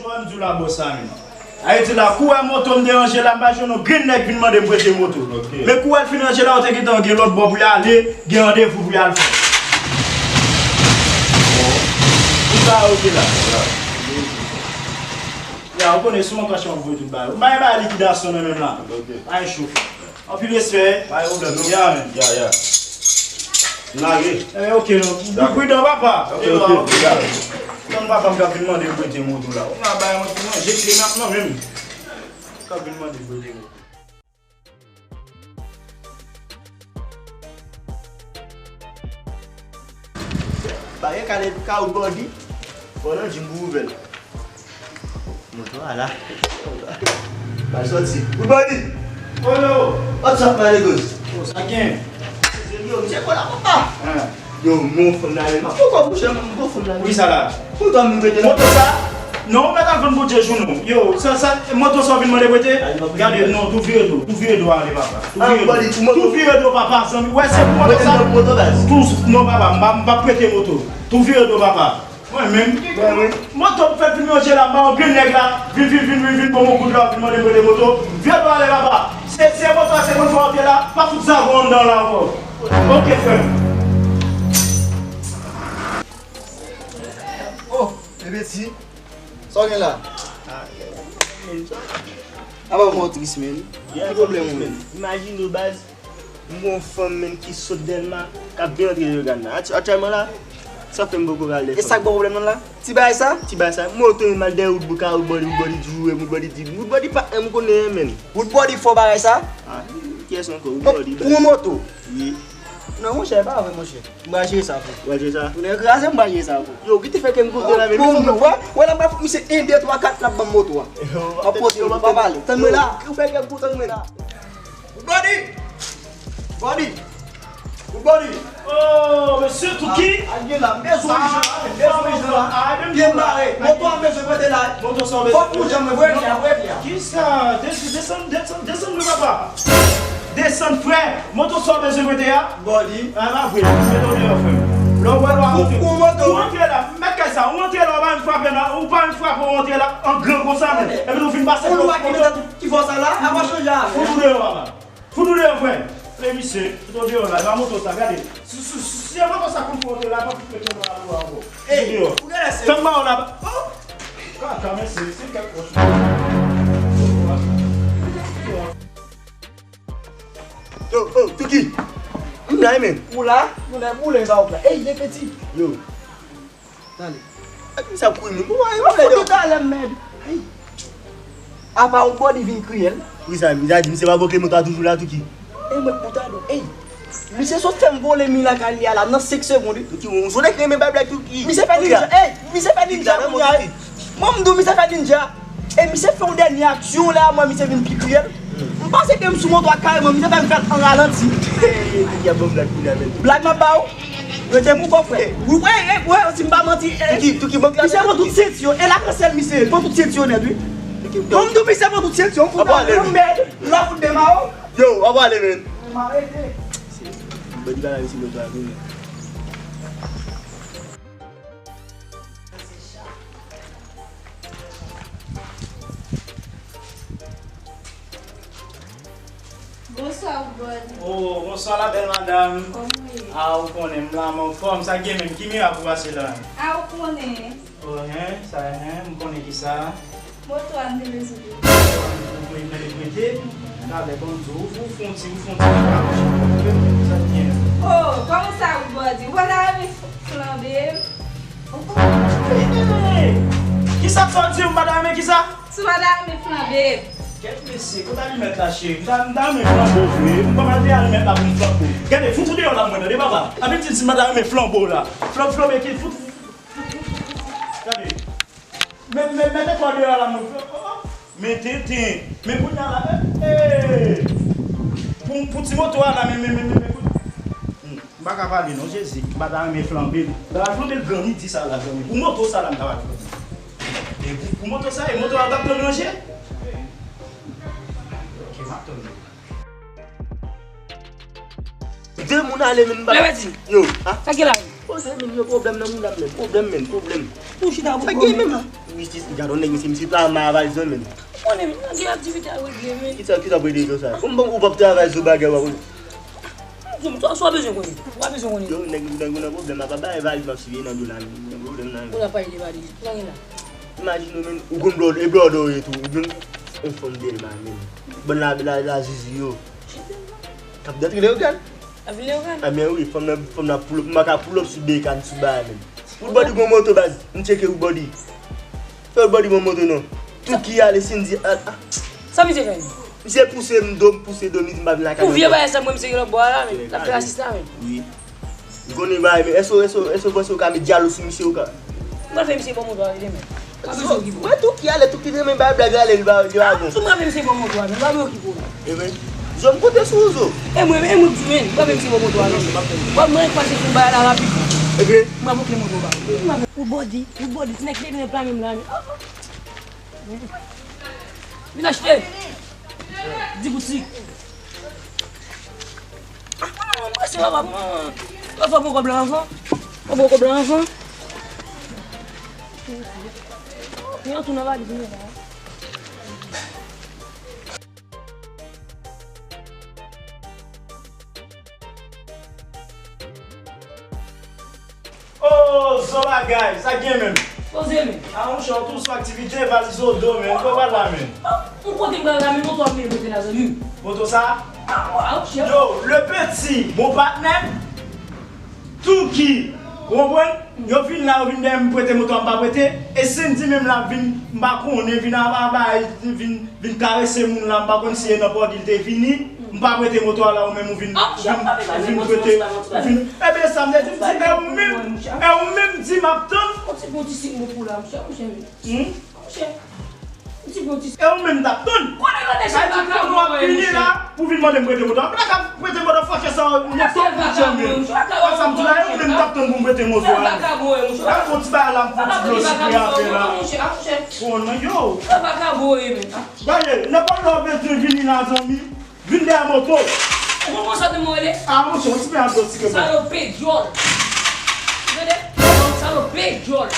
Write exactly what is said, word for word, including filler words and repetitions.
Fò m di w la, bòs la menm. Ayiti la, kou wè moto m deranje la, m pa jwenn yon grenn nèg vin mande m prete moto. Men kou wè l fin ranje la, ou te gentan gen lòt bò pou y ale, gen randevou pou y al fè. Ou sa, ok la. Ya, ou konnen sou mwen kache m ap voye tout bagay. M pa gen bagay likidasyon nan men m la. Pa gen cho. Anpil respè. Pa gen pwoblèm, non. Ya, men. Ya, ya. M lage. Eh, ok, non. Ou pridan, papa. Ok, ok. Tann papa m k ap vin mande m prete moto la. Ou ka bay mwen pou manje, kle m ap nan men m. K ap vin mande m prete moto. Bagay kale ka ou bòdi. Bon, nan jim pou ouvè l. Moto a la. Ba l sòti. Good body. Olo. What's up, my niggas? Oh, sa gen? Yo, misye kò la, papa. Hein. Yo, mon fanm la, men. Poko kouche, mon fanm la. Wi, sa la. Moto a m prete la. Moto sa? Non, ou mèt al vann pou Dye jou nou. Yo, sa, sa, moto sa w vin mande prete? Gade, non, tou vire do. Tou vire do ale, papa. Tou vire do. Tou vire do, papa, zanmi. Wè, se pou moto sa. Tou, non, papa, m pa, m pa prete moto. Tou vire do, papa. Mwen menm, moto m fèt vin ranje la, m ba yon grenn nèg la, vin, vin, vin, vin, vin, bon, mon kout la, vin mande m prete moto. Vye do ale, papa. Se, se moto a, se konn fè w antre la, pa fout zago anndan la ankò. Ok, frè m. Oh, Bebe Ti, sa w gen la? Apa w tris, men. Ki pwoblèm ou, men? Imajine w, baz. M gon fanm menm ki sot Dèlma k ap vin antre Leyogàn nan. Akty-, aktyèlman la, sa fè m poko pral desann. E sa k ba w pwoblèm nan la? Ti bagay sa? Ti bagay sa. Moto m al dèyè Woodbody, ka Woodbody, Woodbody di ou renmen Woodbody di m. Woodbody pa renmen w, Woodbody pa renmen w, Woodbody pa renmen w, Woodbody fò bagay sa? Ah, kiyès ankò? Woodbody. Pou yon moto? Wi. Non, monchè, e pa vre, monchè. M pral jere sa pou ou. Ou pral jere sa? Ou nèk kraze, m pral jere sa pou ou. Yo, kite fè kè m kontan la, men. Bon, bon, wè, wè, la, m pral fè misye en, de, twa, kat, l ap ban m moto a. Yo, m ap pote, yo, m ap pale. Tann mwen la. Ou fè kè m kontan, tann mwen la. Good body! Body! Good body! Oh, mesye Touki! Al gen la, m bezwen jan, m bezwen jan la. Byen mare. Moto a m bezwen prete la. Moto sa w bezwen? Fòk pou jan mwen voye fè a, voye fè a. Kisa? Desann, desann, desann, desann, papa. Desann, frè. Moto sa w bezwen prete a? Body. A, pa vre. Mete w deyò, frè m. Lè w wè lwa. Ou, ou moto. Ou antre la. Mèt kay sa. Ou antre la, ou pa vin frape la. Ou pa vin frape, ou antre la. An gran konsa, men. Epi nou fin pase. Ou lwa ki mete ki fò sa la, apa chanje a. Fout ou deyò, papa. Fout ou deyò, frè. E misye, fout ou deyò la, e pa moto sa, gade. Si, si, si, si se moto sa konn fout ou la, pa fout mete yon bagay la pou ou ankò. Fout ou deyò. Tann ba ou la. Oh! Kaka, mesye, se kèk pòch. Yo, oh, Touki. M la, men. Ou la? Ou la, boule ba ou la. Ey, le peti. Yo. Tande. Epi sa kouri menm. Ou wè, ou wè, yo. Fout talè, mèd. Ey. Apa yon bòdi vin kriyèl. Wi, sa, mizadi, misye pa bloke moto a toujou la, Touki. E mwen, pou tande, ey. Misye sot fè m vole mi lakay li a la, nan senk segonn, wi. Touki, ou sot ekri men bay blèk, Touki. Misye fè ninja, ey, misye fè ninja kounye a, ey. Mwen, m di w, misye fè ninja. E misye fè yon dènye aksyon la, mwen, misye vin pi kriyèl. M pase ke m sou moto a kareman, misye fè m fè l an ralanti. Touki ap ban m blag kounye a, men. Blag m ap ba ou? Rete pou kò, frè. Wi, wi, wi, si m pa manti, e, Touki, Touki, ban m misye pran tout senti yo. E la kansèl misye, pran tout senti yo nèt, wi. Touki, ban m di w, misye pran tout senti yo. Fout ale, mèd. La fout de ma o. Yo, w ap ale, men. M arete. Bandi bagay sou moto a, men. Bonswa, Woodbody. Oh, bonswa, la belle madame. Kòman w ye? Ah, ou konnen, m la, m anfòm. Sa gen menm, ki mirak ou pase la? Ah, ou konnen. Oh, hein, sa, hein, m konnen kisa. Moto a m te bezwen prete. Moto a m te bezwen prete. Talè, ban m di w, ou fon ti, ou fon ti. Sa k gen? Oh, kòman sa, Woodbody? Ou pa ta renmen flanbe? Hey! Kisa k fè w di m pa ta renmen kisa? Si w pa ta renmen flanbe. Kèt mesye, kote alimèt la, cheri? M ta, m ta renmen flanbe vre. M pa mande alimèt la pou m flanbe. Gade, fout ou deyò la, mwen, tande, papa. Ann di m si m pa ta renmen flanbe la. Flanbe, flanbe, ki fout. Gade. Men, men, mete kò deyò la, mwen. Oh, oh. Men tenten. Men kounye a la, eh, eh. Pou, pou ti moto a la, men, men, men, men, men, kounye. Hmm, m pa ka pale non, Jezi. M pa ta renmen flanbe l. M ta pral flanbe l gran midi sa la, zanmi. Pou moto sa la, m ta pral flanbe. E pou, pou moto sa, e moto a t ap tann ranje. Ok, m ap tann li. De moun ale, men m pa. Lè pèdi. Yo, ah. Sa ki la? Poze, men, yo pwoblèm nan mouda m, men. Pwoblèm, men, pwoblèm. Ou chita pou pwoblèm la. Misye, gade yon nèg, misye, misye pa mal valiz, men. Konnen, men, gen aktivite a regle, men. Kisa, kisa pou regle sa? Ou m, ou p ap travay sou bagay, w ap. M di w, sa w bezwen konnen. W ap bezwen konnen. Yo, nèg, nèg, ou nan pwoblèm, apa bay valiz m ap siye nan do la, men. Nan pwoblèm nan. Ou la pale de valiz. Sa gen la? Imajine w, men, ou gon blòdò, e blòdò ou ye tou, ou gon yon fanm Dèlma, men. Bann la, la, la zizi yo. K ap antre Leyogàn. Ap vin Leyogàn? Ebyen wi, fanm nan, fanm nan pull up, m pa ka pull up sou Bekan sou bagay, men. Woodbody gon moto, baz, m tcheke Woodbody. Fè Woodbody gon moto, non. Touki ale, Cindy, a, a. Sa misye fè? Misye pouse m do, m pouse do, misye m pa vin lakay. Pou vye bagay sa, mwen, misye gen lòt bò a la, men. L ap fè rasis la, men. Wi. M konnen bagay, men èske, èske, èske w panse w ka met dyalo sou misye, ou ka? M pral fè misye ban moto a, rele, men. Mwen tou ki ale, tou ki renmen bay blag ale, li pa, li pa bon. Sou mwen, menm se bon moto a, men pa okipe w. E men, zo m konte sou ou, zo. E mwen, e mwen k di w, men, mwen menm se bon moto a, men. Mwen, mwen pase sou bay la rapid. E men. Mwen bouke moto a. Ou bòdi, ou bòdi, ti nèg ki te vin nan plan menm la, men. Vin achte. Di boutik. Mwen prese papa, mwen. Papa, pran kòb la anvan. Papa, pran kòb la anvan. Yon tou nan valiz mwen la. Oh, zo bagay, sa k gen menm? Poze men. A, monchè, w tou sou aktivite, valiz o do, men. Ou pral la, men. Ou kote m pral la, men moto a m mete la, zanmi m. Moto sa? A, a, monchè. Yo, le petit, bon patnè, Touki, ou konprann? Yo vin la, yo vin dèyè m prete moto a, m pa prete. E Cindy menm la vin, m pa konnen, vin aba, aba, vin, vin karese moun la, m pa konn si e nan pòdi l te vini. M pa prete moto a la, ou menm ou vin, ou vin, ou vin prete, ou vin. Ebyen, sa m te di, m di, e ou menm, e ou menm di m ap tann. Yon ti bon ti sik mwen pou la, monchè, monchè. Hmm? Monchè, yon ti bon ti sik. E ou menm t ap tann. Konnen yo deja. Sa di konnen w ap vini la, pou vin mande m prete moto a. Black ap prete moto fòkè sa, moto pou janm. Sa m di la, e ou menm t ap tann pou m prete moto a. E fon ti bagay la, m fon ti dlo sikre apre la. Konnen yo. Gade, nenpòt lè w bezwen vini la, zanmi. Vin dèyè moto. Ou konn konsa de mwen rele? A, monchè, yon ti pè antoksike, bro. Salope dyòl. Tande? Salope dyòl.